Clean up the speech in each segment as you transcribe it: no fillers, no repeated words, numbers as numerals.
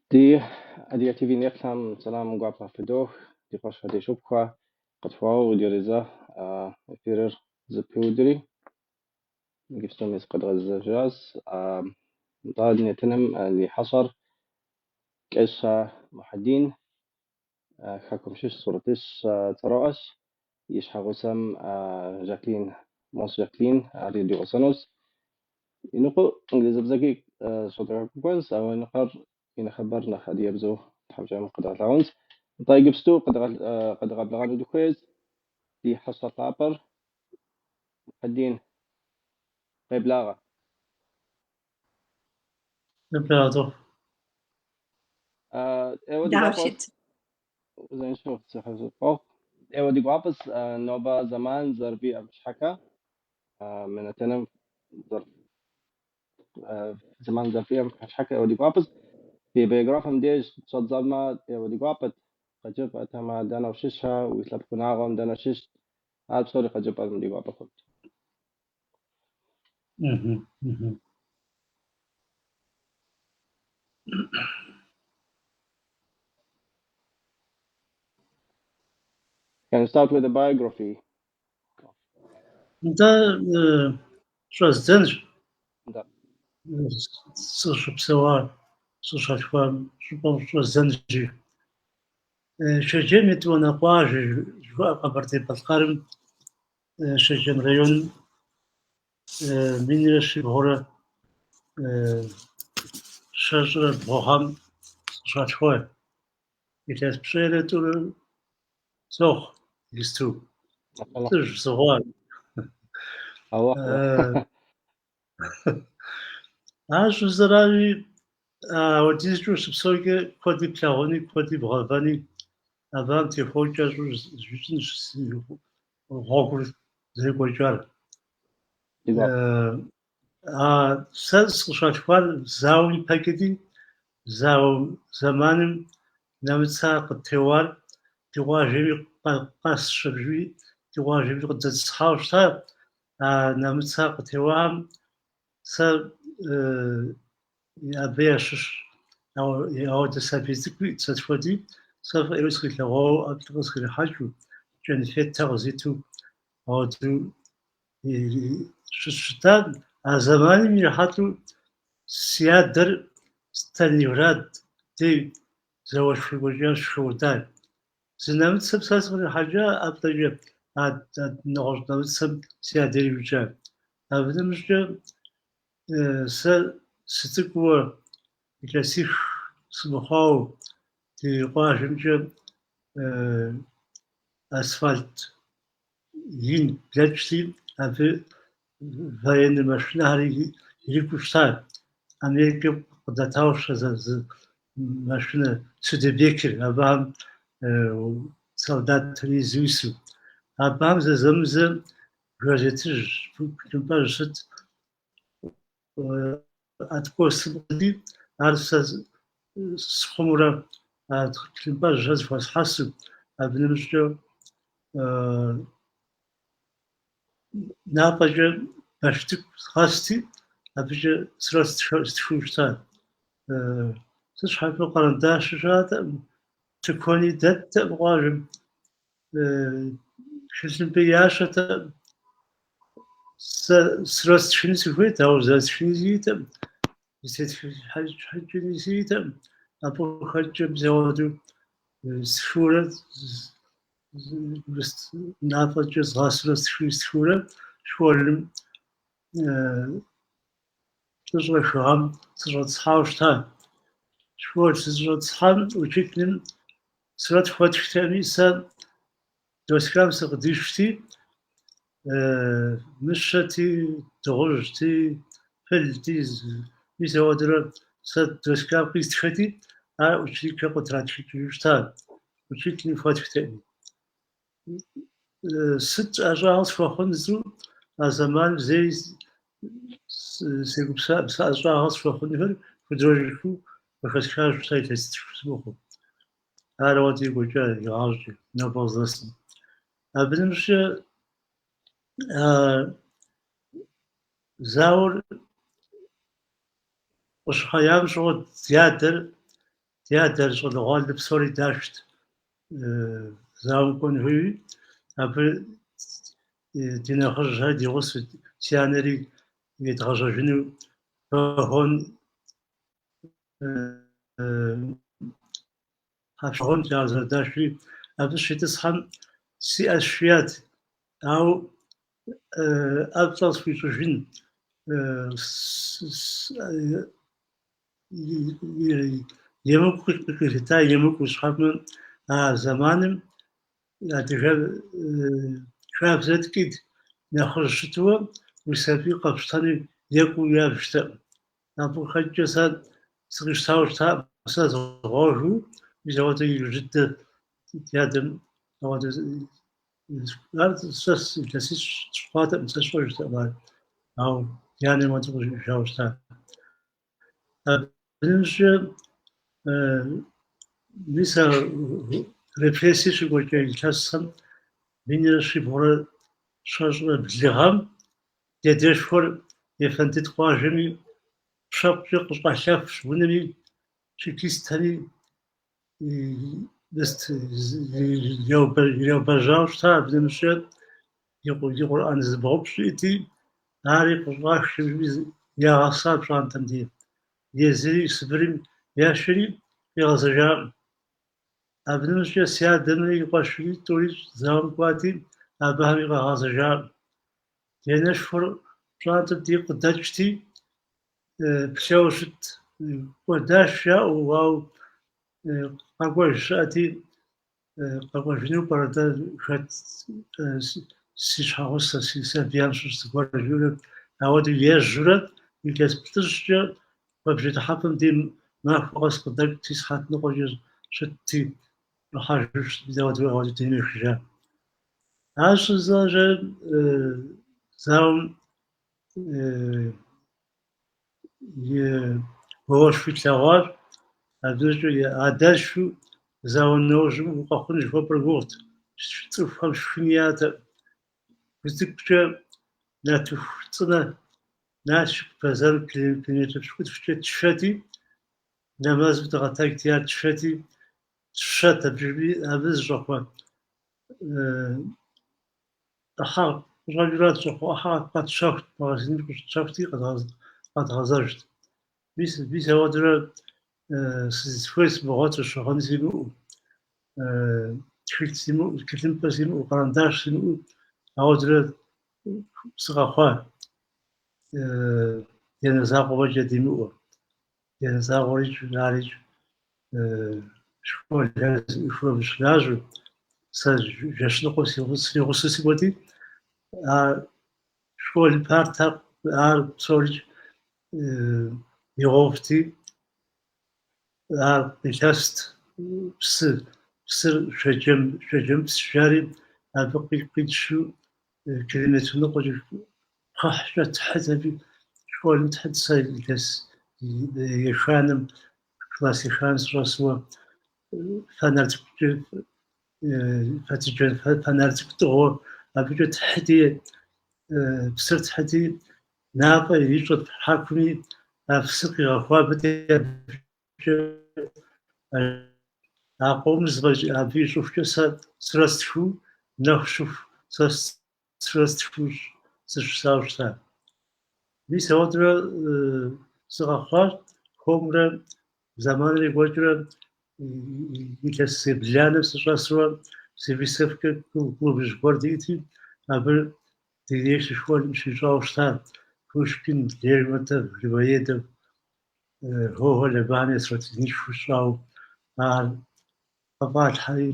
Ди Адыгэ ТВ-м еплъхэм сэлам гуапэ фыдох, ди къуэшхэ, ди шыпхъухэ, къытхуэгъэгъу иджыри зэ эфирыр зэпыудри, иджыпсту мис къэдгъэзэжащ. Нтӏэ, нэтыным ди хьэщӏэр Кӏэщэ Мухьэдин, хэкум щыщ сурэтыщӏ цӏэрыӏуэщ, и щхьэгъусэм Жаклин, Мос Жаклин, ари ди гъусэнущ. Иныкъуэу инглызыбзэкӏи щӏэдгъэкӏуэнщ, ауэ иныкъуэр и нэхъыбэр нэхъ адыгэбзэу тхьэмыщкӏэм къэдгъэлъагъунщ. Нтӏэ, иджыпсту къэдгъэблэгъэну дыхуейщ ди хьэщӏэ лъапӏэр Мухьэдин. Къеблагъэ. Къеблагъэ. Ӏейуэ ди Дауэ гуапэщ. щыт? Узыншэу сыхьэщӏэфӏохъу. Ӏейуэ ди гуапэщ нобэ зэман зэрывиӏэм щхьэкӏэ мы нэтыным зэман зэрывиӏэм щхьэкӏэ ӏейуэ ди гуапэщ. Фи биографием деж щӏэддзэмэ, ӏейуэ ди гуапэт. Къыджепӏэтэмэ, дэнэ ущыща, уи лъэпкъ унагъуэм дэнэ щыщт, ар псори къыджепӏэмэ ди гуапэ хъунт. Can you start with a biography? Нтӏэ, щӏэздзэнщ. Нтӏэ. Сыщыпсэуа, сыщалъхуа щӏыпӏэм щӏэздзэнщи. Шэджэм Етӏуанэ къуажэ жыхуаӏэ Къэбэрдей-Балъкъэрым, Шэджэм районым минрэ щибгъурэ щэщӏрэ бгъу гъэм сыщалъхуа. Илъэс пщӏейрэ тӏурэ сохъу иджысту. Лӏыжь сыхъуа. Ар щӏызэрами, ауэдизкӏэ ущыпсэукӏэ куэди плъагъуни, куэди бгъэвэни, абыхэм техуэу кӏэщӏу жысӏэнщ си гъуэгур зэрекӏуэкӏар. А сэ сыкъыщалъхуар зауэм ипэкӏэти, зауэ зэманым нэмыцэ къыттеуар ди къуажэми къэсщ абыи, ди къуажэми къыдэтӏысхьауэ щыта. А нэмыцэ къытеуахэм сэ абы ящыщ ауэдэ сабий цӏыкӏуи сэ схуэди, сэ фӏы ӏейуэ сыкъилъэгъуауэ ӏэплӏэ къысхурихьэкӏыу, кӏэнфетхэр къызиту ауэдэу щыщыта. А зэманым ирихьэлӏэу си адэр Сталинград дей зауэшхуэ екӏуэкӏам щыхэкӏуэда. Зы нэмыцэм сэ сыкърихьэкӏа ӏэплӏэкӏэ, а нэгъуэщӏ нэмыцэм си адэр иукӏа. Абы нэмыщӏкӏэ сэ сыцӏыкӏууэ, илъэсих сымыхъуауэ, ди къуажэмкӏэ асфальт ин блэкӏти, абы военнэ машинэхэр ирикӏуэу щыта. Америкэм къыдатауэ щыта зы машинэ Студебекер, абыхэм солдатхэр изу ису. Абыхэм зэзэмызэ газетыжь, тхылъымпӏэжь сыт откосым къыди, ар сэ схъумэурэ а тхылъымпӏэжьхэр зэхуэсхьэсу, абы нэмыщӏкӏэ нафӏэкӏэ баш цӏыкӏу згъэсти, абыкӏэ сурэт стхыу щыта. Сыт щхьэкӏэ къэрэндащи щыӏатэкъым, тыкуэни дэттэкъым къуажэм, тхылъымпӏи ящэтэкъым. Сэ сурэт стхыну сыхуейт, ауэ зэрыстхыни сиӏэтэкъым, зытетхыхьыкӏыни сиӏэтэкъым. Абы къыхэкӏкӏэ мис ауэдэу стхыурэ нафӏэкӏэ згъэсурэ стхыурэ школым плӏыщӏрэ хы гъэм сыщӏэтӏысхьауэ щыта. Школ сыщӏэтӏысхьам учителым сурэт хуэтхтэкъыми, сэ доскам сыкъыдишти, мыщэти, дыгъужьти, пылти, мис ауэдурэ сэ доскам къистхэти, ар ученикхэм къытратхыкӏыжу щыта, учителым хуэтхтэкъыми. Сыт ӏэщӏагъэ схуэхъун жысӏэу а зэманым зэи сегупсысакъым, сэ ӏэщӏагъэ схуэхъунхэр художникыу къыхэсхащ сэ илъэситху сымыхъуу. Ар ауэдэу екӏуэкӏа игъащӏэкӏэ, нобэ къыздэсым. Абы нэмыщӏкӏэ зауэр къыщыхъеям щыгъуэ ди адэр Ди адэр щӏалэгъуалэ псори дашт зауэм кӏуэн хуейуи, абы ди нэхъыжьхэр ди гъусэу, си анэри едгъэжьэжыну вагон хьэпшыгъуэнкӏэ ар зэрыдашри, абы щитӏысхьэм си ӏэр сшият, ауэ ӏэплӏэ къысхуищӏыжын емыкӏу къилъыта емыкӏу щхьэпмэ, а зэманым адыгэ хабзэ ткӏийт нэхъыжь щытуэ уи сабий къэпщтэну екӏуу ябжтэкъым. Абы къыхэкӏкӏэ сэ сыкъищтауэ щытакъым, сэ згъуэгыу, мис апхуэдэ иужь дыдэ ди адэм апхуэдэ ар сэ илъэсищ хъуатэкъым, сэ сщӏэжтэкъым ар, ауэ ди анэм апхуэдэу къызжиӏэжауэ щытат. Абы нэмыщӏкӏэ мис а репрессие щекӏуэкӏа илъэсхэм 1723 гъэм ди адэшхуэр Ефэндыт къуажэми пщэфӏкӏэ къыщӏалъэфщ унэми чекистхэми ираубэрэжьауэ щыта, абы нэмыщӏкӏэ и Къурӏэн зыбгъупщӏ иӏэти, ари къыщӏахщ ягъэса пщӏантӏэм дей. Езыри Сыбырым яшэри къигъэзэжакъым. Абы нэмыщӏкӏэ си адэмрэ и къуэшри тӏури зауэм кӏуати, абыхэми къагъэзэжакъым. Ди анэшхуэр пщӏантӏэм дей къыдэкӏти, плъэуэ щытт, кӏуэдащ жаӏэу, ауэ къэкӏуэж щыӏэти, къэкӏуэжыну пӏэрэ-тӏэ хэт си щхьэгъусэ, си сабийхэм щыщ зыгуэр жиӏэурэ, ауэдэу ежьэурэ илъэс плӏыщӏкӏэ куэбжэ дыхьэпӏэм дей махуэ къэс къыдэкӏти, сыхьэт ныкъуэкӏэ щытти, щӏыхьэжу щытми, ауэдэу ауэдэу дунейм ехыжа. Ар щызэжьэ зауэм и гуауэшхуи тлъэгъуащ, абы нэмыщӏкӏэ адэшхуи зауэ нэужьым укъэхъун жыхуэпӏэр гугъут, цӏыхухэм шхын яӏэтэкъым. Гу цӏыкӏукӏэ нартыху цӏынэ Налшык бэзэрым километр пщыкӏутхукӏэ тшэти, нэмэзым дыкъэтэджти ар тшэти, тщэт абыжми абы зы щӏакхъуэ ӏыхьэ къыщӏэкӏыурэ щӏакхъуэ ӏыхьэ къэтщэхут, магазиным къыщытщэхути, къэдгъэзэжт. Мис, мис ауэдурэ сызыхуей сымыгъуэту, щыгъын симыӏэу, тхылъ симыӏэу, тхылъымпӏэ симыӏэу, къэрэндащ симыӏэу, ауэдурэ сыкъэхъуа. Ди анэ закъуэ фӏэкӏа димыӏэу. Ди анэ закъуэрикӏ, арикӏ школхэр зэӏуихыу абы щылажьэу, сэ жэщ ныкъуэм сригъусэу сыкӏуэти, а школ партэр ар псорикӏ игъэувти, ар къилъэст, псы, псыр Шэджэм, Шэджэмыпс жари, абы къитшу километр ныкъуэкӏэ кхъухькӏэ тхьыт аби, школым тхьыт сэ илъэс еханэм, класс еханэм сыщӏэсуэ, фонарь цӏыкӏукӏэ, фэтыджэн фонарь цӏыкӏу тӏыгъыу абыкӏэ тхьыти, псыр тхьыти, мафӏэ ирищӏэт хьэкуми, а псыр къигъэхуабэти абыкӏэ а къомыр зэфӏэкӏ абы ищӏыхукӏэ сэ сурэт стхыу, нэху щыху сэ сурэт стхыу сыщысауэ щыта. Мис ауэдурэ сыкъэхъуащ, хуэмурэ зэманыр екӏуэкӏыурэ илъэс ебланэм сыщӏэсурэ си выставкэ клубыжь гуэр диӏэти, абы ди директор школым щищӏауэ щыта Пушкин, Лермонтов, Грибоедов, Гоголь абыхэм я сурэт инышхуэ сщӏауэ ар къыфӏалъхьэри,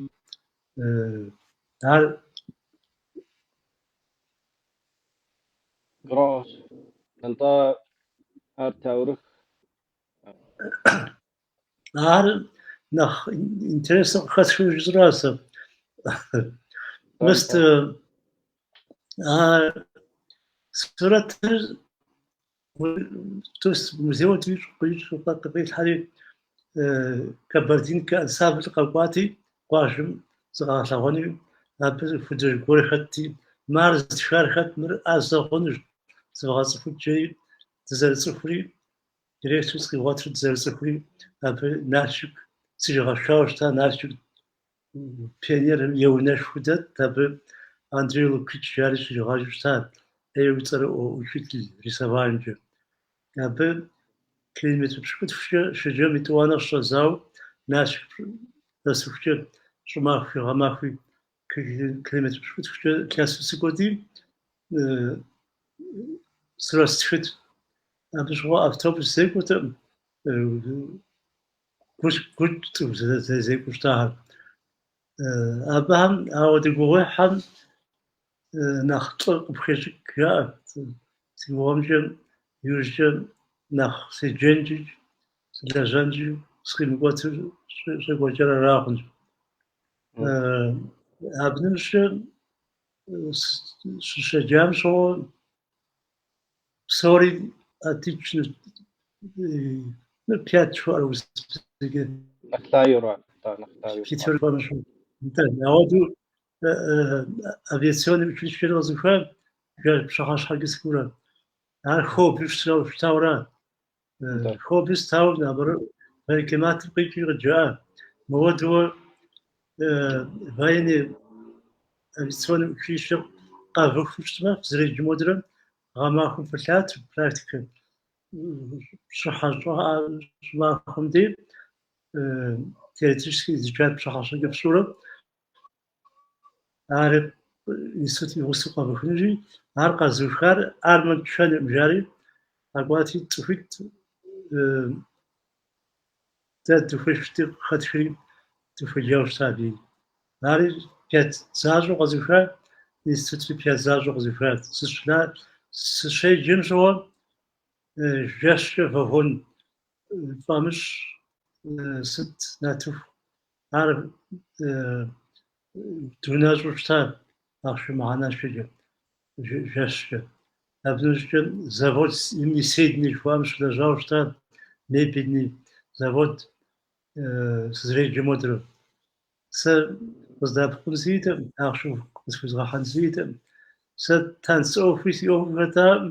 ар Гурыӏуэгъуэщ. Нтӏэ, ар таурыхъ. Ар нэхъ интересу къыхэсхыу жысӏэра сэ. Мыст а сурэтыр то есть музейуэ къыфӏилъхьэри Кабардинка ансамбль къэкӏуати, къуажэм зыкъагъэлъэгъуэну, абы художник гуэр хэтти, мар зытхар хэт, мыр ӏэзэ хъунущ, зывгъэцӏыхут жери дызэрыцӏыхури, директорым сыкъигъуэтри дызэрыцӏыхури, абы Налшык сригъэшауэ щыта Налшык Пионерым я унэшхуэ дэт, абы Андрей Лукич жари щригъаджэу щыта, ӏейуэ цӏэрыӏуэ учитель рисованиемкӏэ. Абы километр пщыкӏутхукӏэ Шэджэм и тӏуанэ щыщӏэдзауэ Налшык нэсыхукӏэ щӏымахуи гъэмахуи километр пщыкӏутхукӏэ лъэсу сыкӏуэти, сурэт стхыт. Абы щыгъуэ автобус зекӏуэтэкъым, гукӏэ цӏыху зэрызекӏуэу щытахэр. Абыхэм ауэдэ гугъуехьхэм нэхъ лӏы къыпхещӏыкӏ жаӏэ. Си гугъэмкӏэ, иужькӏэ нэхъ седжэнкӏи, сылэжьэнкӏи сыкъимыкӏуэту щӏекӏуэкӏар ара хъунщ. Абы нэмыщӏкӏэ сыщеджам щыгъуэ псори отлично, ну, пять жыхуаӏэр урысыбзэкӏэ. Нэхъ лъагэу, нтӏэ, нэхъ лъагэу. Пятерка жыхуаӏэм. Нтӏэ, ауэдэу авиационный училищэр къэзухам, пщыхьэщхьэкӏэ сыкӏуэурэ. Ар хобби щытауэра. Хобби стауэ, наоборот, военкоматым къикӏри къыджаӏа. Мыуэдууэ военный авиационный училище къэвухыу щытмэ, фызэреджэм хуэдэрэ гъэмахуэм фылъатэу практикэ пщыхьэ щӏымахуэм дей теоретически изучать пщыхьэщхьэкӏэ фщӏыурэ, ар институтым и гъусэу къэвухынущи, ар къэзыухар армэм тшэнукъым жари, къэкӏуати цӏыхуитӏ дэ дыхуейщ жытӏи къыхэтхри дыхуеджауэ щыта абыи. Ари пять защӏэу къэзуха, институтри пять защӏэу къэзуха. Сыщеджэм щыгъуэ жэщкӏэ вагон фӏамыщӏ сыт нартыху. Ар дунэщӏу щыта ахъшэ мыхьэнэншэкӏэ, жэщкӏэ. Абы нэмыщӏкӏэ завод имени Седни жыхуаӏэм щылэжьауэ щыта мебельный завод сызэреджэм хуэдэрэ. Сэ къыздэӏэпыкъун сиӏэтэкъым, ахъшэ къысхуезыгъэхьэн сиӏэтэкъым. Сэ танц ӏуэхуи си ӏуэхум хэтакъым,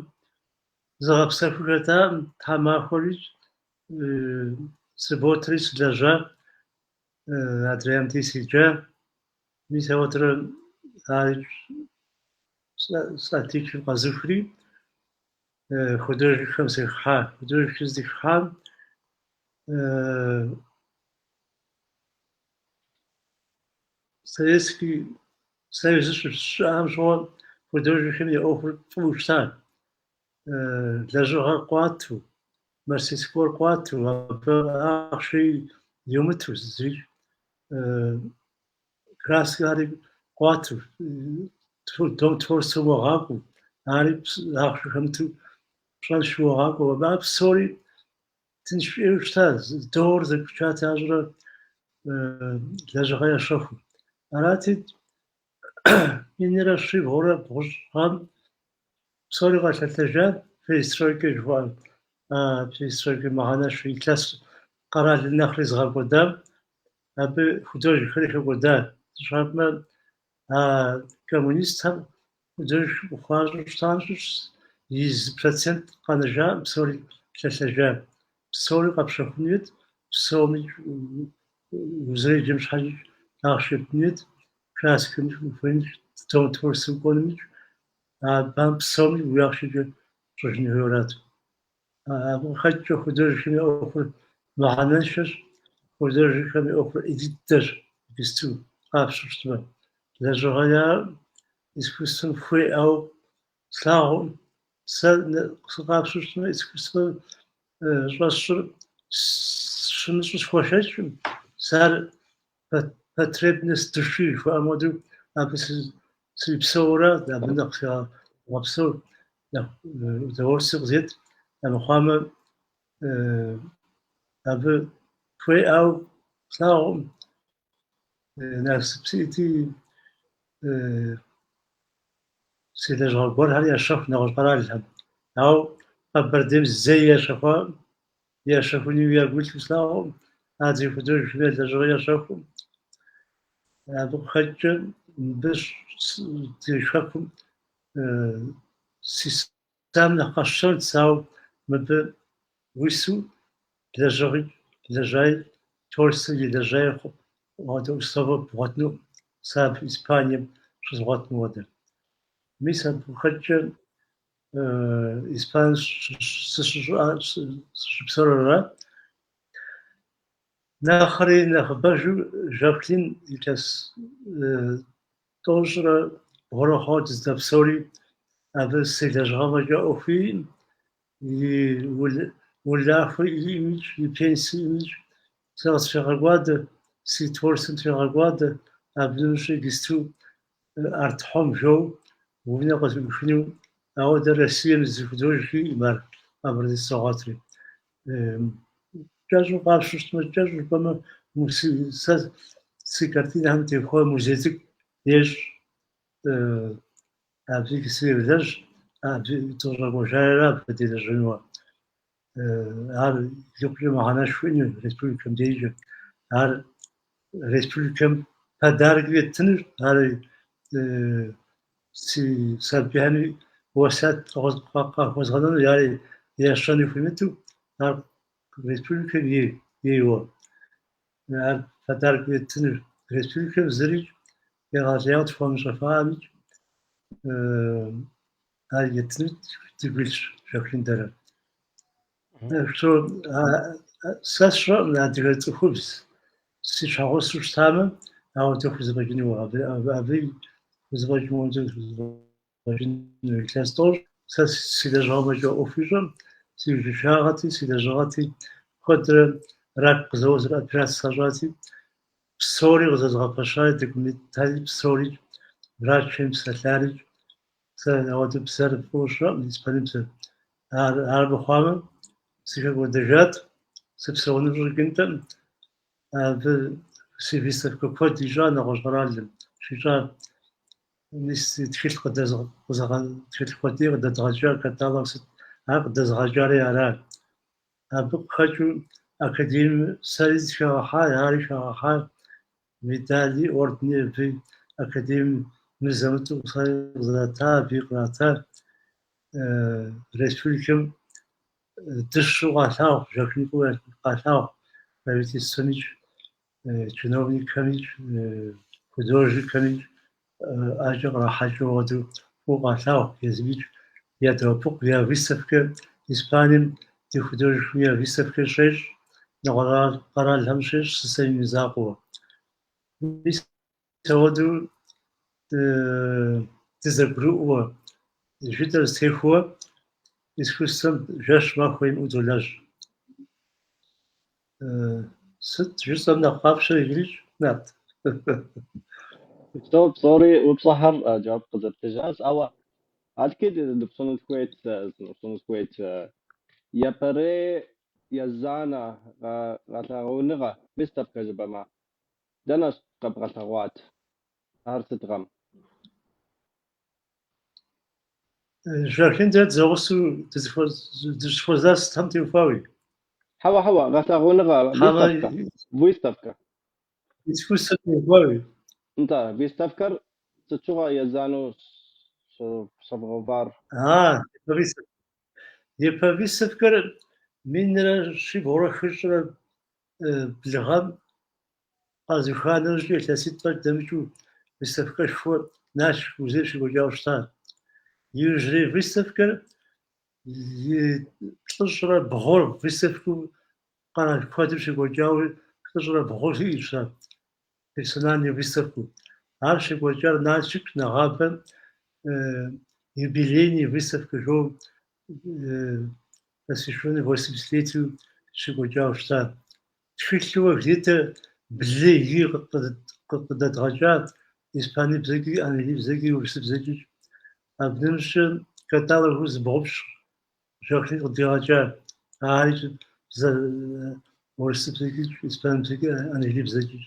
зыгъэпсэхуи хэтакъым, тхьэмахуэри субботэри сылэжьа, адрейм дей седжа. Мис ауэдэрэ ари с отличием къэзухри, художникхэм сыхыхьа. Художникхэм сыхыхьам Советский Союзыр щыщыӏам щыгъуэ художникхэм я ӏуэхур фӏыуэ щыта. Лэжьыгъэр къуату, мастерскойр къуату, абы ахъши йумыту зыри, краскэхэри къуату, дом творчествэм уагъакӏуэу, ари ахъшэ хэмыту пщӏэншэу уагъакӏуэу, абы ар псори тынш ӏейуэ щыта, договор заключать ящӏрэ лэжьыгъэ ящэхуу. Арати, минрэ щибгъурэ бгъущӏ гъэм псори къэлъэлъэжа перестройкэ жыхуаӏэр. А перестройкэ мыхьэнэншэ илъэс къэралыр нэхъри зыгъэкӏуэдам, абы художникхэри хэкӏуэда. Щхьэ жыпӏэмэ, а коммунистхэм художник къыхуащӏу щытам щыщ и зы процент къэнэжакъым, псори лъэлъэжа. Псори къэпщэхун хуейт, псоми узэреджэм щхьэкӏи ахъшэ ептын хуейт, краскэми ухуеймикӏ, дом творчествэм укӏуэнумикӏ, абыхэм псоми уи ахъшэкӏэ пщӏыжын хуейуэ арат. Абы къыхэкӏкӏэ художникхэм я ӏуэхур мыхьэнэншэщ, художникхэм я ӏуэхур ӏей дыдэщ иджыпсту къапщтэу щытмэ. Лэжьыгъэ яӏэкъым, искусствэм хуеӏэу слъагъукъым. Сэ сыкъапщтэу щытмэ, искусствэр щӏэсщӏыр сщымыщӏу схуэшэчкъым. Сэ ар потребность души жыхуаӏэм хуэдэу абы срипсэура, абы нэхъ сигъэпсэу, нэхъ удовольствие къызет. Армыхъуамэ, абы хуеӏэу слъагъукъым. Насып сиӏэти, си лэжьыгъэ гуэрхэр ящэху нэгъуэщӏ къэралхэм. Ауэ Къэбэрдейм зэи ящэхуакъым, ящэхунуи ягу илъу слъагъукъым, адрей художникхэм я лэжьыгъэ ящэхукъым. Абы къыхэкӏкӏэ мыбы ди хэкум сисам нэхъ къэсщтэнут, ауэ мыбы уису лэжьыгъи лэжьаи Творчествэм елэжьаи апхуэдэ условэ бгъуэтынукъым, сэ абы Испанием щызгъуэтым хуэдэ. Мис абы къыхэкӏкӏэ Испанием сыщыпсэур ара. Нэхъри нэхъыбэжу Жаклин илъэс 32 хъуауэ дыздэпсэури, абы си лэжьыгъэм фӏэкӏа ӏуэху иӏым, и улахуэ иӏымикӏ, и пенсие иӏымикӏ, сэ къыстрегъэкӏуадэ, си творчествэм трегъэкӏуадэ, абы нэмыщӏ иджысту Артхьом жоу унэ къызэӏуихыну, ауэдэ Россием зы художник иӏым ар Къэбэрдей согъуэтри. Кӏэщӏу къапщтэу щытмэ, кӏэщӏу жыпӏэмэ, сэ си картинэхэм теухуа музей цӏыкӏу ещӏ. Абы иджысту йолэжь, абы дыкъыщӏэкӏуэжари абы делэжьэнуэ. Ар икъукӏэ мыхьэнэшхуэ иӏэну республикэм дежкӏэ. Ар республикэм подарок еттынущ, ар си сабийхэми уэсят къахуэзгъэнэну, ари ящэну хуимыту, ар республикэм ейуэ. Ар подарок еттынущ. Республикэм зырикӏ егъэлеяуэ тхуэмыщӏэфамикӏ, ар еттыну дигу илъщ Жаклин дэрэ. Сэ сщӏэкъым адыгэ цӏыхубз си щхьэгъусэу щытамэ, ауэдэ хузэфӏэкӏыну, абы хузэфӏэкӏым хуэдэу хузэфӏэкӏыну. Илъэс тӏощӏ сэ си лэжьыгъэм фӏэкӏа ӏуэху ищӏэм, си узыншагъэти, си лэжьыгъэти, куэдрэ рак къызэузыр операцэ сащӏати, псори къызэзгъэпэщари, документари псори, врачхэм псэлъарикӏ. Сэ ауэдэ бзэр фӏыуэ сщӏэкъым, испаныбзэр. Ар мыхъуамэ, сыхэкӏуэдэжат, сыпсэуну къыщӏэкӏынтэкъым. Абы си выставкэ куэд ищӏа нэгъуэщӏ къэралым щищӏа. Мис тхылъ тхылъ куэди къыдэдгъэкӏа, каталог сыт, ар къыдэзгъэкӏари ара. Абы къыхэкӏыу академием сэри сыхагъэхьа, ари хагъэхьа, медали, ордени абы академием мызэ-мытӏэу сэри къызата, абыи кърата. Республикэм дыщэу къалъагъу, Жаклин фӏыуэ къалъагъу правительствэмикӏ, чиновникхэмикӏ, художникхэмикӏ ӏэкӏэ кърахьэкӏыу апхуэдэу фӏыуэ къалъагъу, езымикӏ ядоӏэпыкъу, я выставкэ Испанием ди художникхэм я выставкэ щещӏ, нэгъуэщӏ къэралхэм щещӏ, Сысейм и закъуэу. Мис апхуэдэу дызэгурыӏуэ, жытӏэр зэтехуэ, искусствэм жэщ махуэ имыӏэу долэжь. Сыт жысӏэм нэхъ къапщтэр иджырикӏ, Нарт? Псори упщӏэхэр жэуап къызэптыжащ, ауэ адэкӏи дыпщӏыну сыхуейт, сыныпщӏыну сыхуейт. Япэрей езанэ гъэлъэгъуэныгъэ, выставкэ жыпӏэмэ, дэнэ къэбгъэлъэгъуат? Ар сыт гъэм? Жаклин дэ дызэгъусэу дыщыхуэза сытхэм теухуауи? Хьэуэ, хьэуэ, гъэлъэгъуэныгъэ, Хьэмэ выставкэ, выставкэ. Искусствэм теухуауи? Нтӏэ, выставкэр сыт щыгъуэ езанэу щыбгъэувар? А, выставкэ. Япэ выставкэр 1702 гъэм къэзуха нэужькӏэ илъэситӏ фӏэкӏ дэмыкӏыу выставкэшхуэ Налшык музейм щекӏуэкӏауэ щыта. Иужьрей выставкэр и 193 выставкэу къэрал куэдым щекӏуэкӏауэ 193 сиӏэщ сэ, персональный выставкэу. Ар щекӏуэкӏар Налшык нэгъабэ юбилейный выставкэ жоу посвященный 80-летию щекӏуэкӏауэ щыта. Тхылъыуэ где-то блы и къыдэдгъэкӏа испаныбзэкӏи, англибзэкӏи, урысыбзэкӏи. Абы нэмыщӏкӏэ каталогыу зыбгъупщӏ Жаклин къыдигъэкӏа. Ари урысыбзэкӏи, испаныбзэкӏи, англибзэкӏи.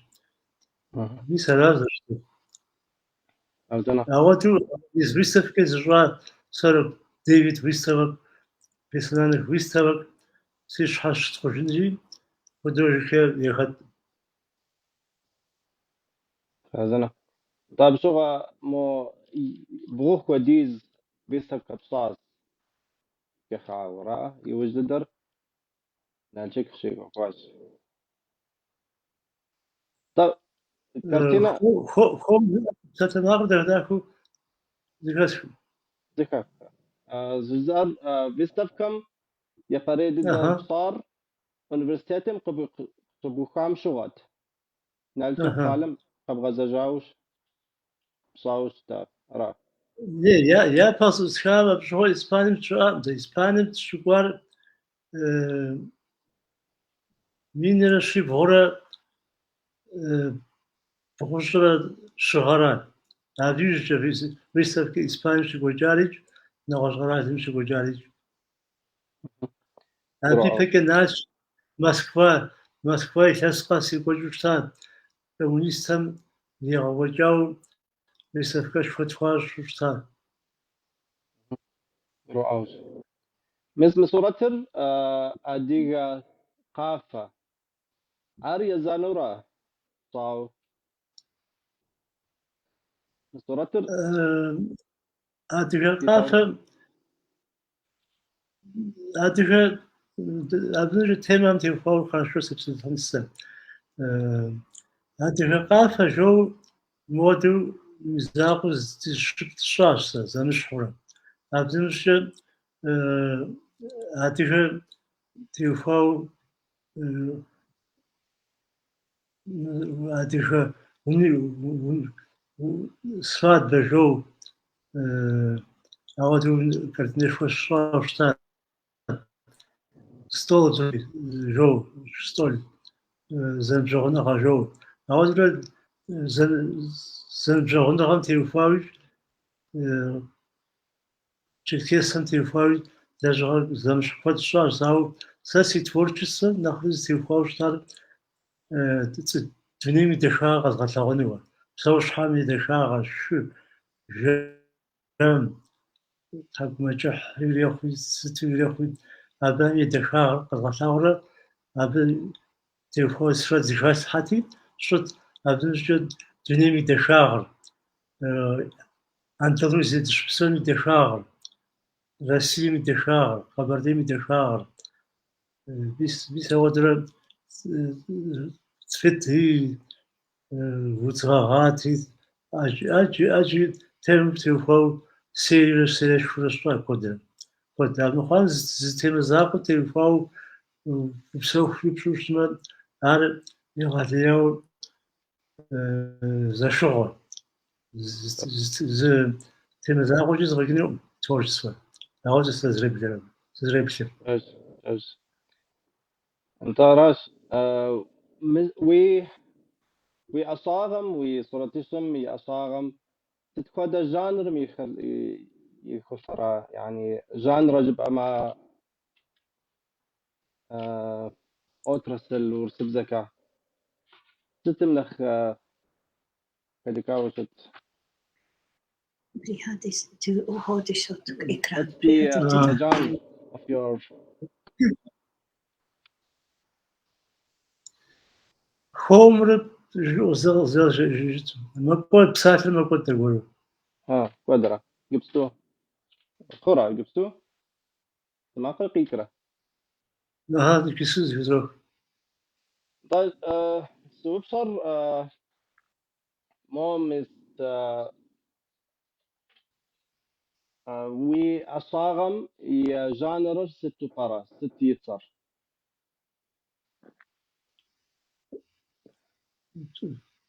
Мис аращ зэрыщытыр. Ауэдэу из выставкэ зыщӏа 49 выставок, персональных выставок си щхьэ щытхъужынри художникхэр яхэт. Хъарзынэ. Нтӏэ, абы щыгъуэ мо бгъу хуэдиз выставкэ пщӏащ кӏыхьагъыу, ара? Иужь дыдэр Налшык щекӏуэкӏащ. Картина Хуэм псалъэмакъыр дахэ-дахэу зэхэсхым. Зэхэпх. Жызыӏэр выставкэм япэрей дыдэ пщӏар университетым къыщыбухам щыгъуэт. Налшык къалэм къэбгъэзэжауэ пщӏауэ щыта, ара? Не, япэ къызэӏусхам абы щыгъуэ Испанием сыщыӏакъым. Дэ Испанием сыщыкӏуар 1393 гъэра. Абы иужькӏэ выставкэ Испанием щекӏуэкӏарикӏ, нэгъуэщӏ къэралым щекӏуэкӏарикӏ. Абы ипэкӏэ Налшык, Москва, Москва илъэс къэс екӏуэкӏыу щыта коммунистхэм егъэкӏуэкӏауэ выставкэшхуэ тхуащӏу щыта. Гурыӏуэгъуэщ. Мис мы сурэтыр адыгэ къафэ. Ар езанэура пщӏауэ? Мы сурэтыр Адыгэ къафэ, адыгэ абы темэм теухуауэ хорошо сепсэлъэн сэ. Адыгэ къафэ жоу модэу закъуэу зыщыплӏ сщӏащ сэ, зэмыщхьурэ. Абы нэмыщӏкӏэ адыгэ теухуауэ адыгэ свадьба жоу ауэдэу картинэшхуэ сщӏауэ щыта. Стол жоу, стол зэныбжьэгъуныгъэ жоу. Ауэдурэ зэныбжьэгъуныгъэм теухуауи, черкесхэм теухуауи лэжьыгъэ зэмыщхь куэд сщӏащ, ауэ сэ си творчествэр нэхъри зытеухуауэ щытар дунейм и дахагъэ къэзгъэлъэгъуэнуэ. Псэущхьэм и дахагъэ, шы, жэм, тхьэкӏумэкӏыхь ирехъуи, сыту ирехъуи, абыхэм и дахагъэр къэзгъэлъагъуэрэ абы теухуауэ сурэт зыхэслъхьэти, сщӏыт. Абы нэмыщӏкӏэ дунейм и дахагъэр, Андалузие дыщыпсэум и дахагъэр, Россием и дахагъэр, Къэбэрдейм и дахагъэр. Мис ауэдурэ цветы, удз гъэгъати, ӏэджи темэм теухуауэ сериерэ сериешхуэрэ сщӏа куэдрэ. Куэд. Армыхъуам зы темэ закъуэ теухуауэ упсэуху пщӏыу щытмэ, ар егъэлеяуэ зэшыгъуэ. Зы темэ закъуэкӏи зэфӏэкӏынукъым творчествэр. Ауэ сэ сызэреплъыр. Пэжщ, пэжщ. Нтӏэ аращ. Уи ӏэщӏагъэм, уи сурэтыщӏым и ӏэщӏагъэм сыт хуэдэ жанрым ихулӏэрэ? Yani жанрэ жыпӏэмэ, отрасль урысыбзэкӏэ. Сытым нэхъ хэдыкӏауэ щыт? What's the genre of your Хуэмурэ мэкӏуэд, псалъэр мэкӏуэд аргуэру. Кӏуэдрэ. Иджыпсту. Хъурэ, иджыпсту? Макъыр къикӏрэ? Ага, иджыпсту зэхызох. Нтӏэ, сыупщӏэр мо мис уи ӏэщӏагъэм и жанрыр сыту пӏэрэ? Сыт и цӏэр?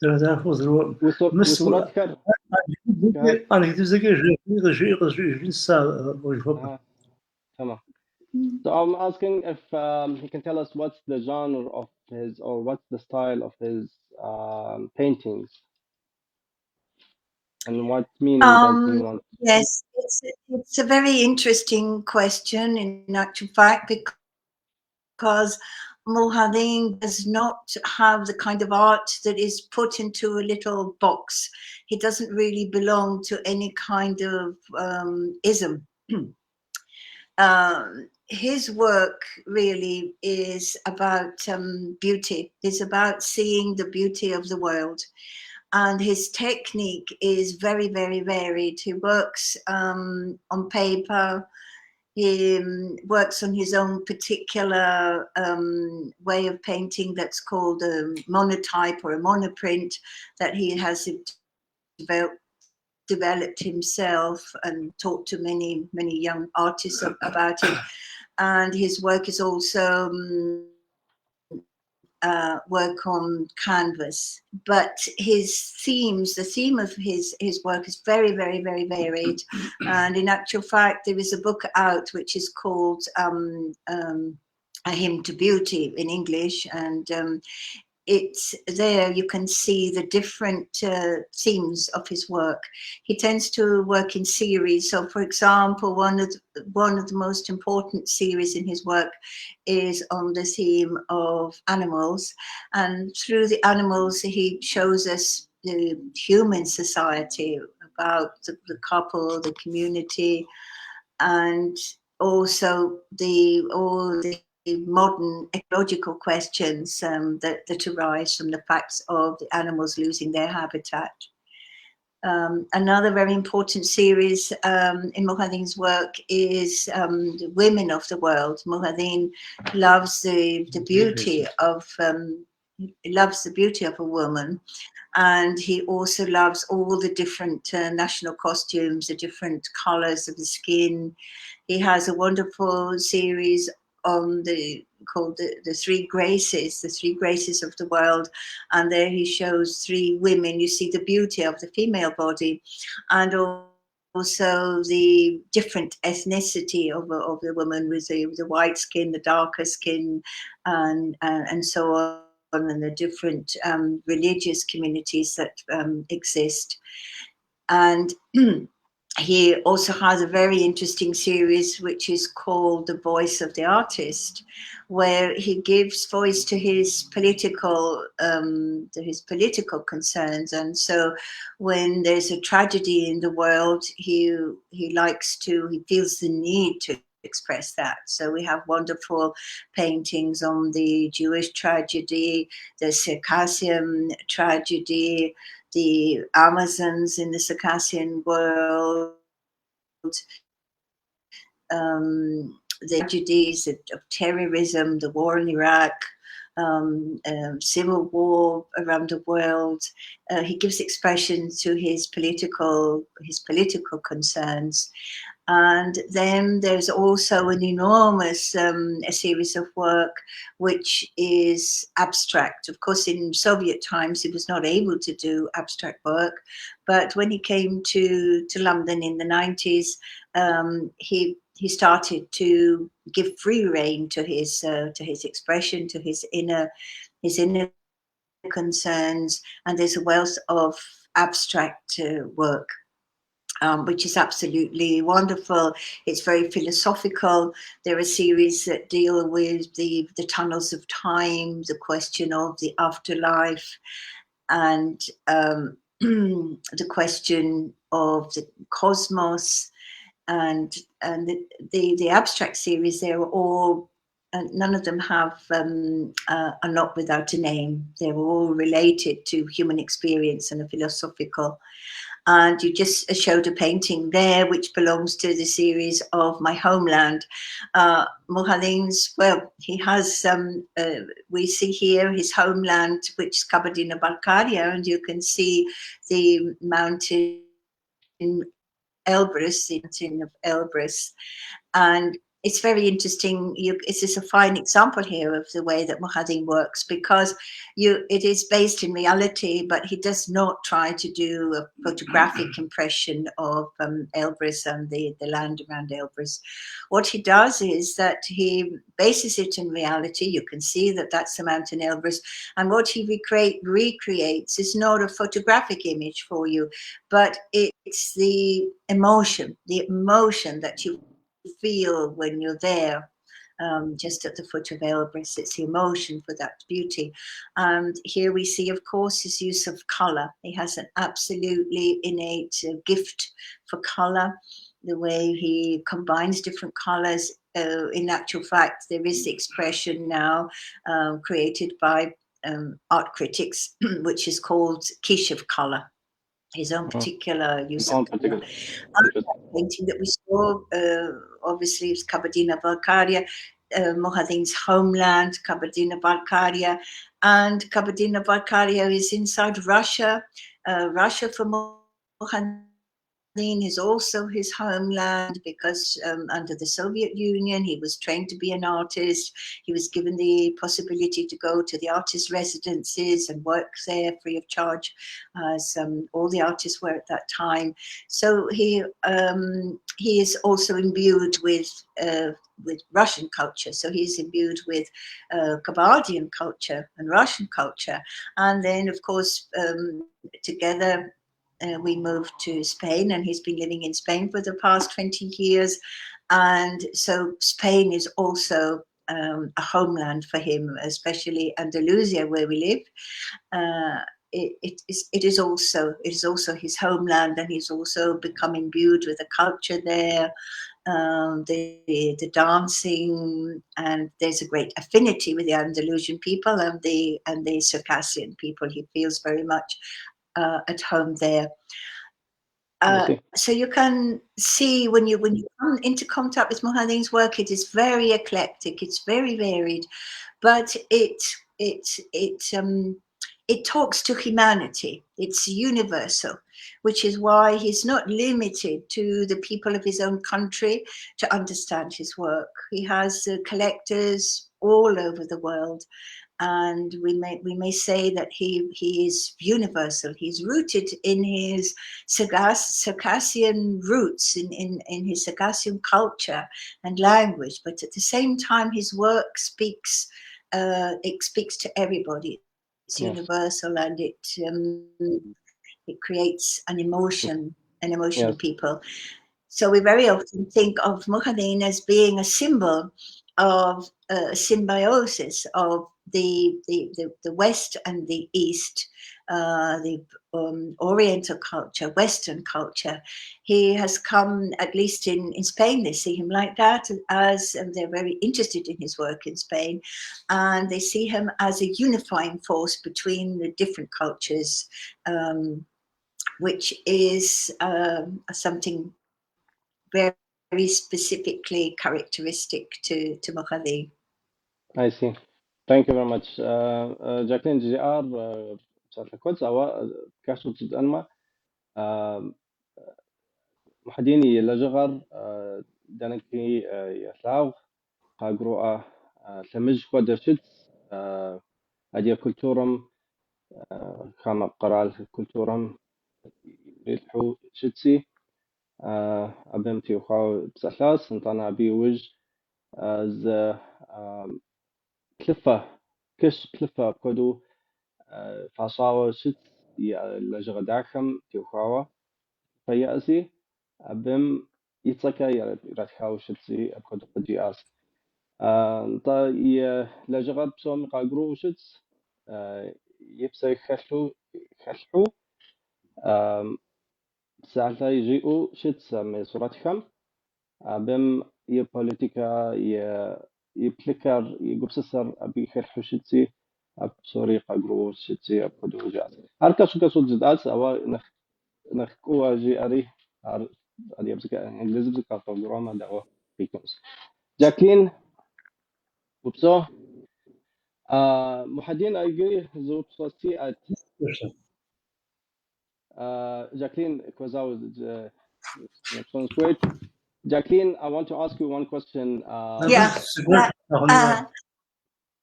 Дахэ-дахэу къызгурыӏуэкъым. Уи сурэтхэр Английбзэкӏэ жыӏи къызжиӏэжын сэ а жыхуэпӏэр. تمام. So I'm asking if he can tell us what's the genre of his or what's the style of his paintings and what meaning does he want? Yes, it's a very interesting question in actual fact, because Muhadin does not have the kind of art that is put into a little box. He doesn't really belong to any kind of ism. His work really is about beauty. It's about seeing the beauty of the world. And his technique is very, very varied. He works on paper. He works on his own particular way of painting that's called a monotype or a monoprint that he has developed himself and taught to many, many young artists about it. And his work is also work on canvas. But his themes, the theme of his work is very, very, very varied. And in actual fact, there is a book out which is called A Hymn to Beauty in English. And it's there you can see the different themes of his work. He tends to work in series. So, for example, one of the most important series in his work is on the theme of animals. And through the animals, he shows us the human society, about the couple, the community, and also all the modern ecological questions that arise from the facts of the animals losing their habitat. Another very important series in Muhadin's work is the women of the world. Muhadin loves the beauty of a woman, and he also loves all the different national costumes, the different colors of the skin. He has a wonderful series on called the Three Graces, the Three Graces of the world, and there he shows three women. You see the beauty of the female body, and also the different ethnicity of the woman, with the white skin, the darker skin, and so on, and the different religious communities that exist. And he also has a very interesting series which is called The Voice of the Artist, where he gives voice to his political concerns. And so when there's a tragedy in the world, he feels the need to express that. So we have wonderful paintings on the Jewish tragedy, the Circassian tragedy, the Amazons in the Circassian world, the tragedies of terrorism, the war in Iraq, civil war around the world. He gives expression to his political concerns. And then there's also an enormous a series of work which is abstract. Of course, in Soviet times, he was not able to do abstract work. But when he came to London in the 90s, he started to give free rein to his expression, to his inner concerns. And there's a wealth of abstract work, which is absolutely wonderful. It's very philosophical. There are series that deal with the tunnels of time, the question of the afterlife, and the question of the cosmos, and the abstract series. They're all, none of them have are not without a name. They're all related to human experience and a philosophical. And you just showed a painting there which belongs to the series of My Homeland. Muhadin's, well, he has, we see here his homeland, which is covered in a Balkaria, and you can see the mountain Elbrus, the mountain of Elbrus. And it's very interesting. This is a fine example here of the way that Muhadin works, because it is based in reality, but he does not try to do a photographic impression of Elbrus and the land around Elbrus. What he does is that he bases it in reality. You can see that that's the mountain Elbrus. And what he recreates is not a photographic image for you, but it's the emotion that you feel when you're there, just at the foot of Elbrus. It's the emotion for that beauty. And here we see, of course, his use of color. He has an absolutely innate gift for color, the way he combines different colors. In actual fact, there is the expression now created by art critics, which is called quiche of color. His own particular use His of own color. particular And interest. that painting that we saw, obviously, is Kabardino-Balkaria, Muhidin's homeland, Kabardino-Balkaria. And Kabardino-Balkaria is inside Russia. Russia for Muhidin is also his homeland because under the Soviet Union, he was trained to be an artist. He was given the possibility to go to the artist residences and work there free of charge, as all the artists were at that time. So he is also imbued with Russian culture. So he's imbued with Kabardian culture and Russian culture. And then, of course, together, we moved to Spain, and he's been living in Spain for the past 20 years. And so Spain is also a homeland for him, especially Andalusia, where we live. It is also his homeland, and he's also become imbued with the culture there, the dancing, and there's a great affinity with the Andalusian people and the Circassian people. He feels very much at home there. I see. So you can see when you come into contact with Muhidin's work, it is very eclectic, it's very varied, but it talks to humanity. It's universal, which is why he's not limited to the people of his own country to understand his work. He has collectors all over the world, and we may say that he is universal. He's rooted in his Circassian roots, in his Circassian culture and language, but at the same time, his work speaks to everybody. It's universal, and it creates an emotion, an emotion in people. So we very often think of Muhidin as being a symbol of a symbiosis of the West and the East, the Oriental culture, Western culture. He has come, at least in Spain, they see him like that, as and they're very interested in his work in Spain, and they see him as a unifying force between the different cultures, which is something very, very specifically characteristic to Muhidin. I see. Thank you very much. Jacqueline жиӏар псалъэ куэд ауэ кӏэщӏу жытӏэнмэ, Мухьэдин и лэжьыгъэр дэнэкӏи ялъагъу, къагурыӏуэ лъэмыж хуэдэ щытщ адыгэ культурэм, хамэ къэрал культурэм ирилъхьэу щытщи, абым теухуауэ псэлъащ. Нтӏанэ абы иужь зы плъыфэ, кыщ плъыфэ апхуэдэу фащӏауэ щытщ и лэжьыгъэ дахэм теухуауэ фэ иӏэщи, абым и цӏэкӏэ иратхауэ щытщи, апхуэдэу къыджиӏащ. Нтӏэ и лэжьыгъэр псоми къагурыӏуэу щытщ, и псэ хэлъу хэлъхьу, псалъэ жиӏэу щытщ мы сурэтхэм. Абым и политикэ, и еплъыкӏэр, и гупсысэр абы хэлъхьу щытщи, а псори къагурыӏуэу щытщи, апхуэдэу жиӏащ. Ар кӏэщӏу кӏэщӏу жытӏащ, ауэ нэхъ нэхъ куууэ жиӏэри ар адыгэбзэкӏэ, инглызыбзэкӏэ къагурыӏуэмэ, дауэ къикӏынущ. Жаклин, упсэу. Мухьэдин, иджыри зы упщӏэ сиӏэт. Jacqueline Kwazawa сыхуейт. Jacqueline, I want to ask you one question. Yeah.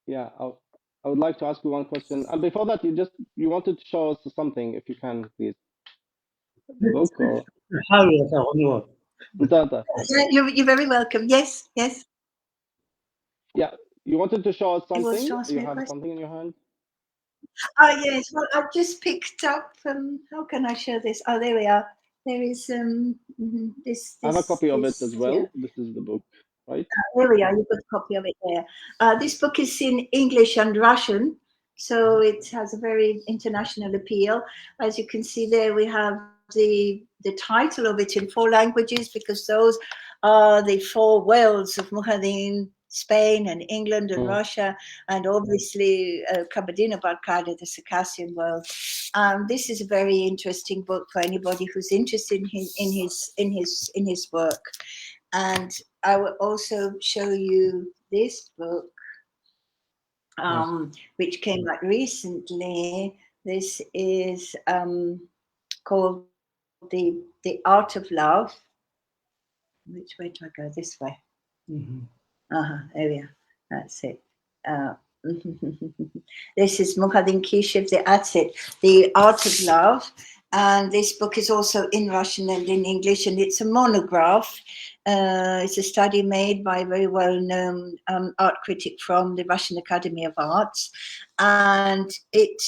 Yeah, I would like to ask you one question. And before that, you wanted to show us something, if you can, please. Book or Yeah, you're very welcome. Yes. Yeah, you wanted to show us You want something? to ask You me a have question? something in your hand? Oh, yes. Well, I've just picked up. How can I show this? Oh, there we are. There is this. I have a copy of it this as well. here. This is the book, right? There we are. You've got a copy of it there. This book is in English and Russian, so it has a very international appeal. As you can see there, we have the title of it in 4 languages, because those are the 4 worlds of Muhidin. Spain and England and Russia, and obviously Kabardino-Balkaria, the Circassian world. This is a very interesting book for anybody who's interested in his work. And I will also show you this book, which came out recently. This is called the Art of Love. Which way do I go? This way. There we are. That's it. This is Mukhadin Kishev, that's it, The Art of Love. And this book is also in Russian and in English, and it's a monograph. It's a study made by a very well-known art critic from the Russian Academy of Arts. And it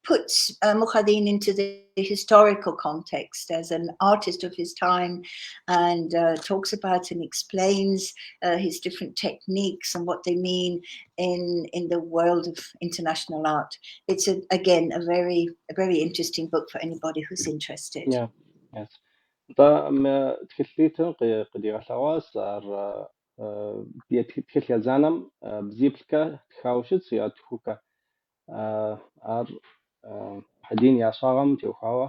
puts Mukhadin into the historical context as an artist of his time, and talks about and explains his different techniques and what they mean in the world of international art. It's, again, a very interesting book for anybody who's interested. Yeah, yes. Нтӏэ, мы тхылъитӏым къыдигъэлъэгъуащ ар тхылъ езанэм бзиплӏкӏэ тхауэ щытщ, я тхукӏэ. Ар Мухьэдин и ӏэщӏагъэм теухуауэ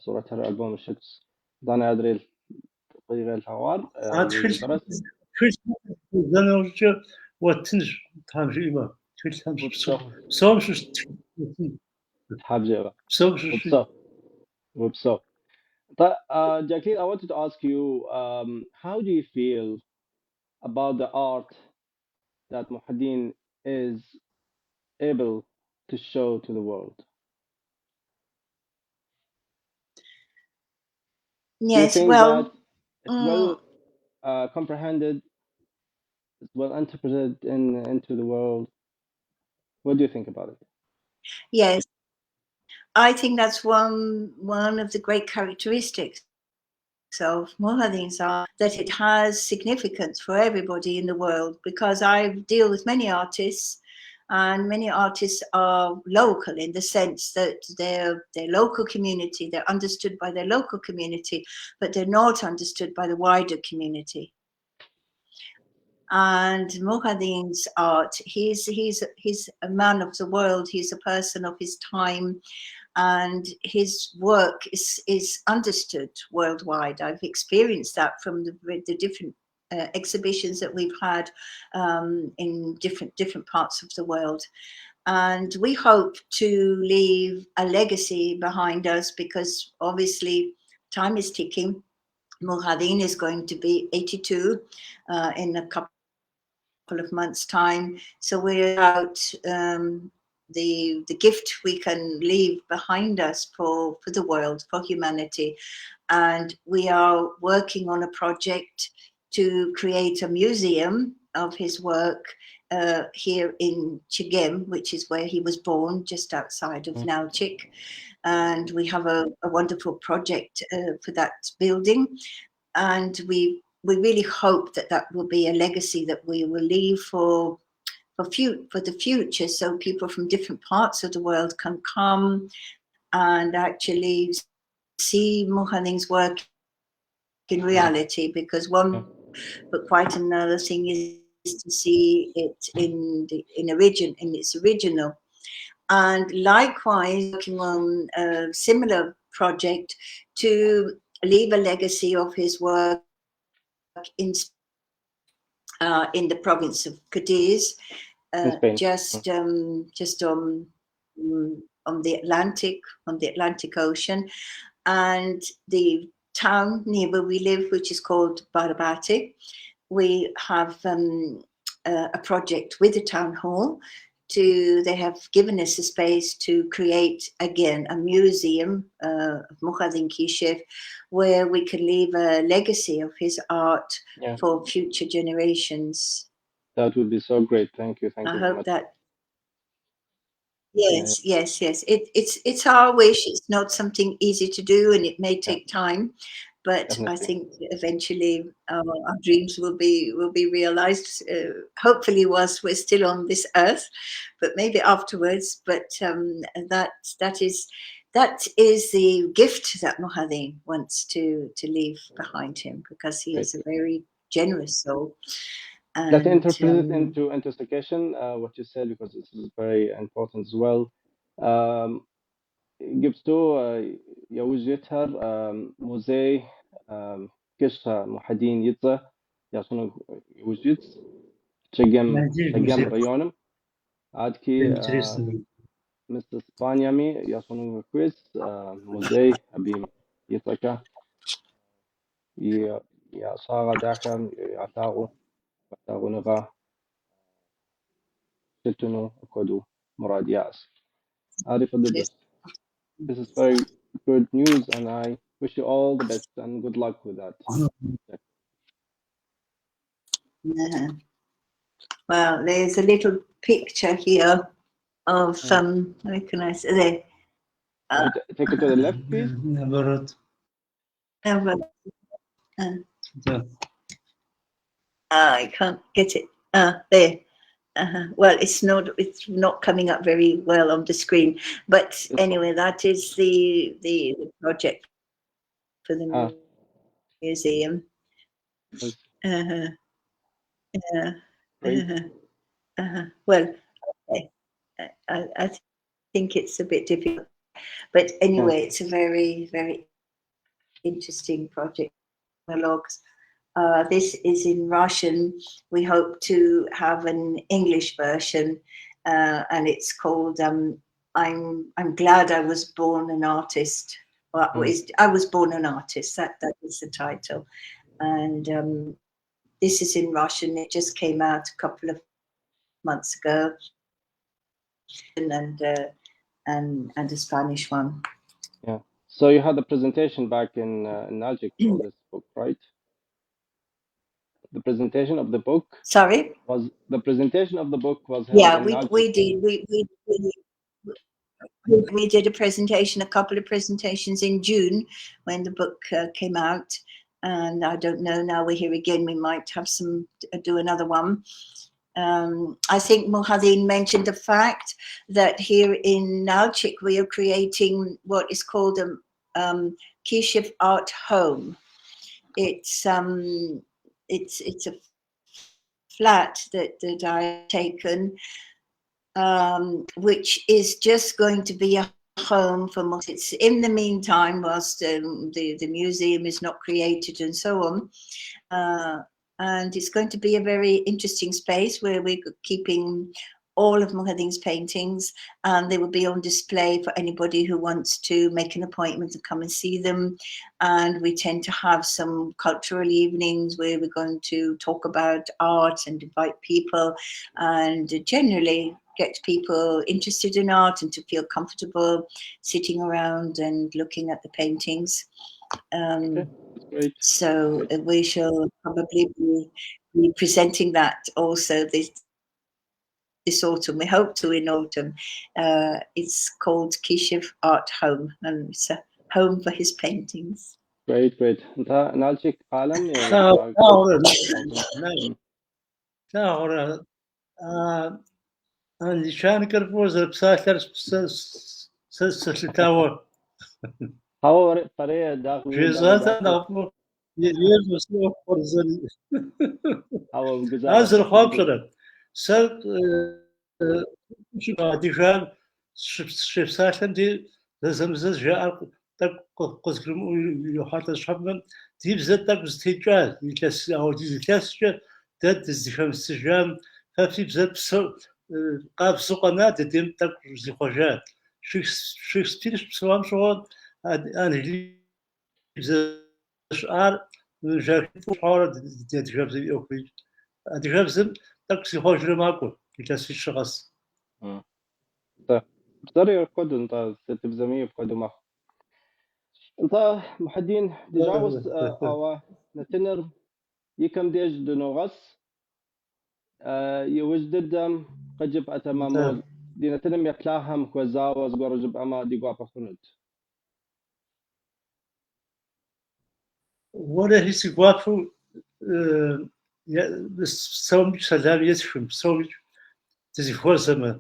сурэтыр альбом щытщ. Итӏанэ адрей къыдигъэлъэгъуар А тхылъ зэнэужькӏэ уэттынщ, Тхьэм жиӏэмэ, тхылъхэм Упсэу. Псом щыщ тхылъ уэттын. Тхьэм жиӏэмэ. Псом щыщ. Упсэу. Упсэу. But Jacqueline, I wanted to ask you, how do you feel about the art that Muhaddin is able to show to the world? Do you Yes, think well, that it's well comprehended, it's well interpreted into the world? What do you think about it? Yes, I think that's one of the great characteristics of Muhaddin's art, that it has significance for everybody in the world, because I deal with many artists, and many artists are local in the sense that they're their local community, they're understood by their local community, but they're not understood by the wider community. And Muhaddin's art, he's a man of the world, he's a person of his time, and his work is understood worldwide. I've experienced that from the different exhibitions that we've had in different parts of the world. And we hope to leave a legacy behind us, because obviously time is ticking. Muhaddin is going to be 82 in a couple of months' time. So we're out the gift we can leave behind us for the world, for humanity. And we are working on a project to create a museum of his work here in Chegem, which is where he was born, just outside of Nalchik. And we have a wonderful project for that building. And we really hope that that will be a legacy that we will leave for the future, so people from different parts of the world can come and actually see Muhaddin's work in reality, because one, but quite another thing is to see it in its original. And likewise, working on a similar project to leave a legacy of his work in the province of Cadiz, In Spain. just on the Atlantic Ocean, and the town near where we live, which is called Barbate, we have a project with the town hall. They have given us a space to create again a museum of Muhaddin Kishev, where we can leave a legacy of his art for future generations. That would be so great. Thank you. Thank I you very hope much. that. Yes. It's our wish. It's not something easy to do, and it may take time, but I Definitely. Think eventually our dreams will be realized. Hopefully, whilst we're still on this earth, but maybe afterwards. But that is the gift that Muhaddin wants to leave behind him, because he is a very generous soul. Let me And interpret it into Circassian, what you said, because this is very important as well. Иджыпсту яужь итхэр музей Кищхэ Мухьэдин и цӏэ ящӏыну иужь итщ Чегем Найди Чегем музей. районым. Адэкӏи Интересно. мис Испаниями ящӏыну хуейщ музей абы и цӏэкӏэ и и ӏэщӏагъэ дахэм ялъагъуу гъэлъэгъуэныгъэ щытыну апхуэдэу мурад яӏэщ. Ари фӏы дыдэщ. This is very good news, and I wish you all the best and good luck with that. Yeah. Well, there's a little picture here of how can I say there? Take it to the left, please. Наоборот. Да. I can't get it. There. Well, it's not coming up very well on the screen, but It's anyway, that is the project for the museum. Nice. Yeah. Great. Well, okay. I think it's a bit difficult, but anyway, it's a very, very interesting project. Monologues. This is in Russian. We hope to have an English version, and it's called "I'm Glad I Was Born an Artist." Well, I was born an artist. That is the title, and this is in Russian. It just came out a couple of months ago, and a Spanish one. Yeah. So you had the presentation back in Nalchik for this book, right? The presentation of the book Sorry? Was the presentation of the book was held Yeah, in we Nalchik. did. We did a presentation, a couple of presentations in June when the book came out. And I don't know, now we're here again, we might have some, do another one. I think Muhadin mentioned the fact that here in Nalchik we are creating what is called a Kishev Art Home. It's a flat that I've taken, which is just going to be a home for most. It's in the meantime, whilst the museum is not created and so on. And it's going to be a very interesting space where we're keeping all of Muhadin's paintings, and they will be on display for anybody who wants to make an appointment to come and see them. And we tend to have some cultural evenings where we're going to talk about art and invite people and generally get people interested in art and to feel comfortable sitting around and looking at the paintings. Okay, that's great. So Great. We shall probably be presenting that also this autumn. We hope to in autumn. It's called Kishev Art Home, and it's a home for his paintings. Great, great. Нтӏэ Налшык къалэм Лъагъурэ, англичанкэр фӏыуэ зэрыпсалъэр сэ сэлъытауэ. Хьэуэ, фэрей дахэу Жезӏат дахэу. Нэхъыфӏу ещӏэ си ӏуэху зэры- Хьэуэ, Ар гузавэ. зэрыхъуар пщӏэрэ? Сэ адыгэм щепсалъэм де зэзэмызэ жаӏэр тӏэкӏу къызгурымыӏуэу ирохьэлӏэ щхьэпмэ, ди бзэр тӏэкӏу зэтекӏа илъэс апхуэдиз илъэскӏэ дэ дызыхэмысыжам фэ фи бзэр псо къабзэу къэна, дыдейм тӏэкӏу зихъуэжа. Шекспир щыпсэуам щыгъуэ англибзэ щыӏар жахьуэрэ ди адыгэбзэм и ӏуэху. Адыгэбзэм тӏэкӏу зихъуэжурэ макӏуэ илъэсищэ къэс. Нтӏэ, бзэри апхуэдэу, нтӏэ, сытыбзэми апхуэдэу мэхъу. Нтӏэ, Мухьэдин, ди жагъуэ ауэ нэтыныр и кӏэм деж дыногъэс. Иужь дыдэм къыджепӏатэмэ, мо ди нэтыным еплъахэм хуэзауэ зыгуэр жыпӏэмэ, ди гуапэ хъунут. Уэлэхьи, си гуапэу псомикӏ сэлам есхым, псомикӏ дызэхуэзэмэ,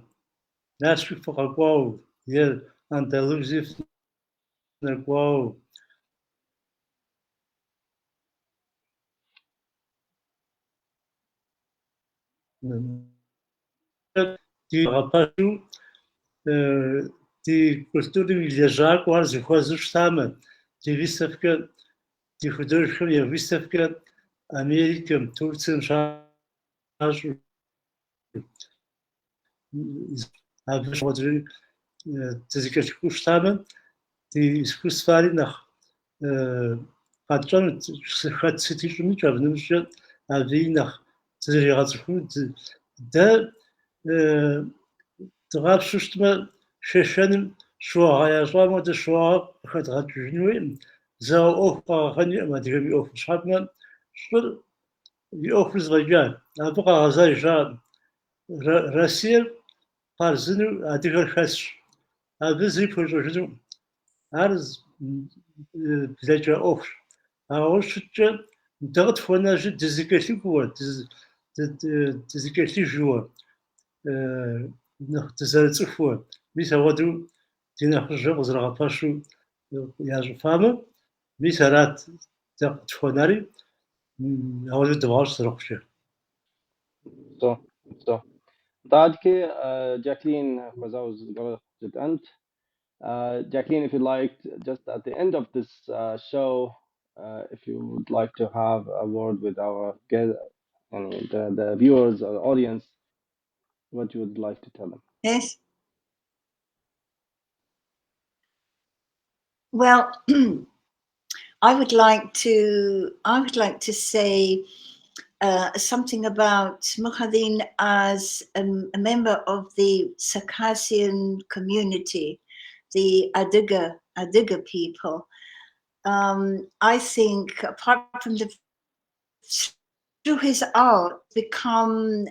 Налшык фыкъэкӏуауэ е Андалузие фынэкӏуауэ. Ди гъэпэщу ди культурэм и лэжьакӏуэхэр зэхуэзэу щытамэ, ди выставкэ, ди художникхэм я выставкэ Америкэм, Турцием щащӏу, абы щыгъуэдри дызэкӏэлъыкӏуэу щытамэ, ди искусствэри нэхъ къэтщӏэнут, хэт сыт ищӏымикӏ, абы нэмыщӏкӏэ абыи нэхъ дызэригъэцӏыхунут. Дэ дыкъапщтэу щытмэ, Шэшэным щыуагъэ ящӏам хуэдэ щыуагъэ къыхэдгъэкӏыжын хуейкъым, зауэ ӏуэху къэгъэхъен хуейкъым адыгэм и ӏуэхур. Щхьэ жыпӏэмэ, щӏыр и ӏуэхур зэфӏэкӏа, абы къэгъэзэж щыӏэкъым. Россиер хъарзынэу адыгэр хэсщ, абы зыри пхуещӏэжынукъым. Ар блэкӏа ӏуэхущ. Ауэ щыткӏэ дэ къытхуэнэжыр дызэкӏэлъыкӏуэуэ, дызэкӏэлъыжыуэ, нэхъ дызэрыцӏыхууэ, мис апхуэдэу ди нэхъыжьхэр къызэрагъэпэщу ящӏыфамэ, мис арат дэ къытхуэнари, апхуэдэу дывгъэщӏ зэрыхъукӏэ. So. Адэкӏэ Жаклин хуэзауэ зыгуэр жытӏэнт. Jacqueline, if you'd like, just at the end of this show, if you would like to have a word with our guest, the viewers or the audience, what you would like to tell them? Yes. Well, I would like to say something about Muhadin as a member of the Circassian community, the Adiga people. I think apart from the through his art become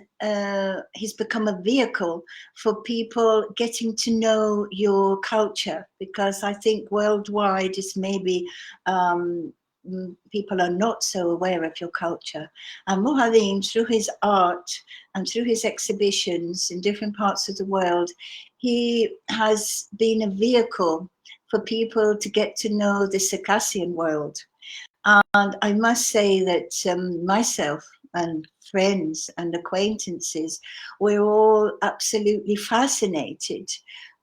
he's become a vehicle for people getting to know your culture, because I think worldwide is maybe people are not so aware of your culture. And Muhadin, through his art and through his exhibitions in different parts of the world, he has been a vehicle for people to get to know the Circassian world. And I must say that myself and friends and acquaintances, we're all absolutely fascinated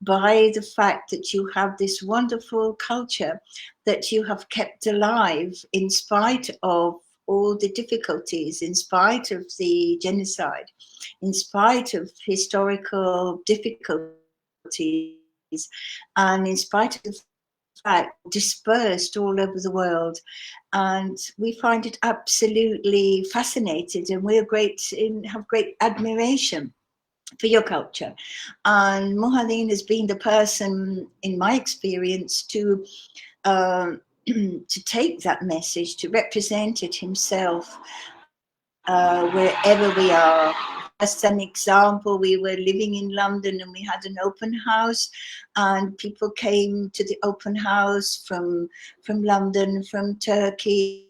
by the fact that you have this wonderful culture that you have kept alive in spite of all the difficulties, in spite of the genocide, in spite of historical difficulties, and in spite of the fact dispersed all over the world. And we find it absolutely fascinated, and we're great in have great admiration for your culture. And Muhadin has been the person, in my experience, to take that message, to represent it himself wherever we are. As an example, we were living in London and we had an open house, and people came to the open house from London, from Turkey,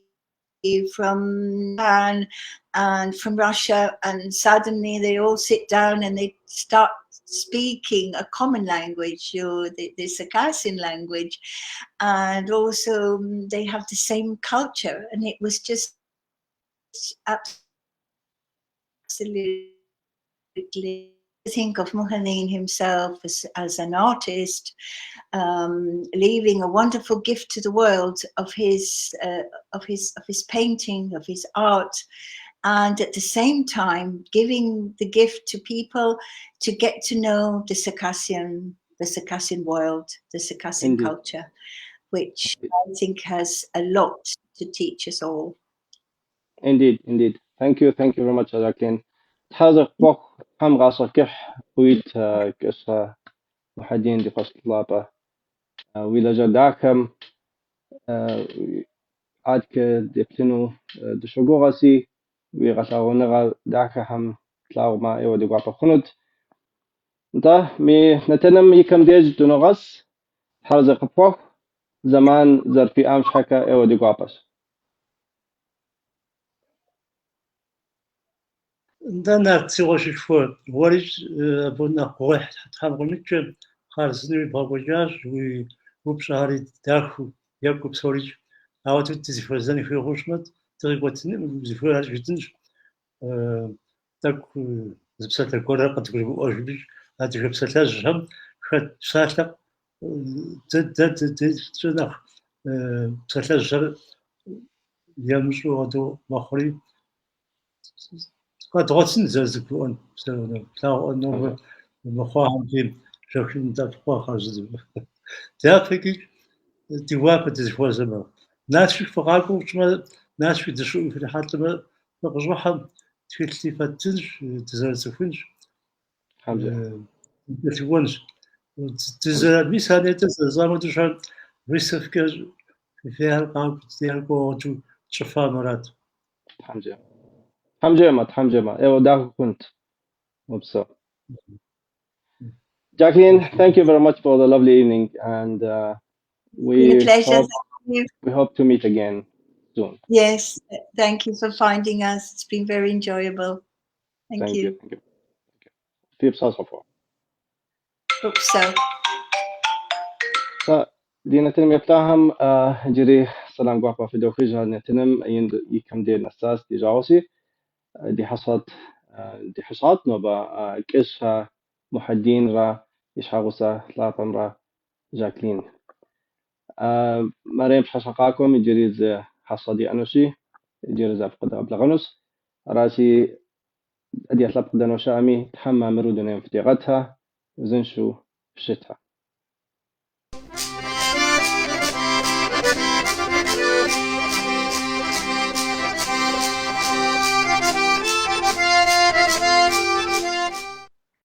from Japan, and from Russia, and suddenly they all sit down and they start speaking a common language, the Circassian language, and also they have the same culture, and it was just absolutely think of Muhadin himself as an artist, leaving a wonderful gift to the world of his painting, of his art, and at the same time giving the gift to people to get to know the Circassian world, the Circassian Indeed. Culture, which I think has a lot to teach us all. Indeed, indeed. Thank you, thank you very much, Jacqueline. Тхьэ къуэху Тхьэм гъащӏэ кӏыхь къуит кӏыщэ Мухьэдин ди къуэш лъапӏэ. Уи лэжьыгъэ дахэм адэкӏэ деплъыну дыщогугъэси, уи гъэлъэгъуэныгъэ дахэхэм тлъагъумэ ӏейуэ ди гуапэ хъунут. Нтӏэ, мы нэтыным и кӏэм деж дыногъэс. Тхьэр къыпхуэхъу, зэман зэрыфиӏам щхьэкӏэ ӏейуэ ди гуапэщ. Нтӏэ, Нарт, си къуэшышхуэ, уэри абы нэхъ гугъуехь Тхьэм къуимыткӏэ, хъарзынэуи бгъэкӏуэкӏащ, уи упщӏэхэри дахэу, екӏуу псорикӏ. Ауэ тут дызэхуэзэн хуей хъущмэ, дыкъикӏуэтынукъым, зыхуейхэр жытӏынщ. Тӏэкӏу зы псалъэ гуэрхэр къыдгурымыӏуэжми, адыгэ псалъэжьхэм хэт псалъэ дэ дэ дыдейкӏэ нэхъ псалъэжьхэр емыщӏу хуэдэу мэхъури, къэдгъуэтын зэрызэгурыӏуэн плъагъуӏэ нобэ мыхъуахэмкӏи Жаклин дэӏэпыкъуа хъарзынэу. Дяпэкӏи ди гуапэ дызэхуэзэмэ. Налшык фыкъакӏуэу щытмэ, Налшык дыщыӏэу фрихьэлӏэмэ, фыкъыщӏыхьэм тхылъи фэттынщ, дызэрыцӏыхунщ, дыкӏэлъыкӏуэнщ. Дызэры, мис а нетӏэ зэрыщӏам хуэдэу щхьэ выставкэ фейхэр къакӏуэу, дыдейхэр кӏуэуэ хуэдэу тщӏыфам арат. Тхьэм жиӏэмэ. Тхьэм жиӏэмэ, Тхьэм жиӏэмэ. Еуэ, дахэ хъунт. Упсэу. Jacqueline, thank you very much for the lovely evening, and Been a we pleasure. hope Thank you. we hope to meet again soon. Yes, thank you for finding us. It's been very enjoyable. Thank Thank you. you. Thank you. Фи псалъэ. Hope so. Ди нэтыным еплъахэм иджыри сэлам гуапэ фыдохыж. Нэтыным и кӏэм деж нэсащ ди жагъуэщи. Ди хьэщӏэт ди хьэщӏат нобэ Кӏыщхэ Мухьэдинрэ и щхьэгъусэ лъапӏэмрэ Жаклин. Мэрем пщыхьэщхьэ къакӏуэм иджыри зы хьэщӏэ диӏэнущи, иджыри зэ фыкъедгъэблэгъэнущ. Аращи, адыгэ лъэпкъ дэнэ щыӏэми, Тхьэм мамыру дунейм фытигъэтэ, узыншэу фыщытэ.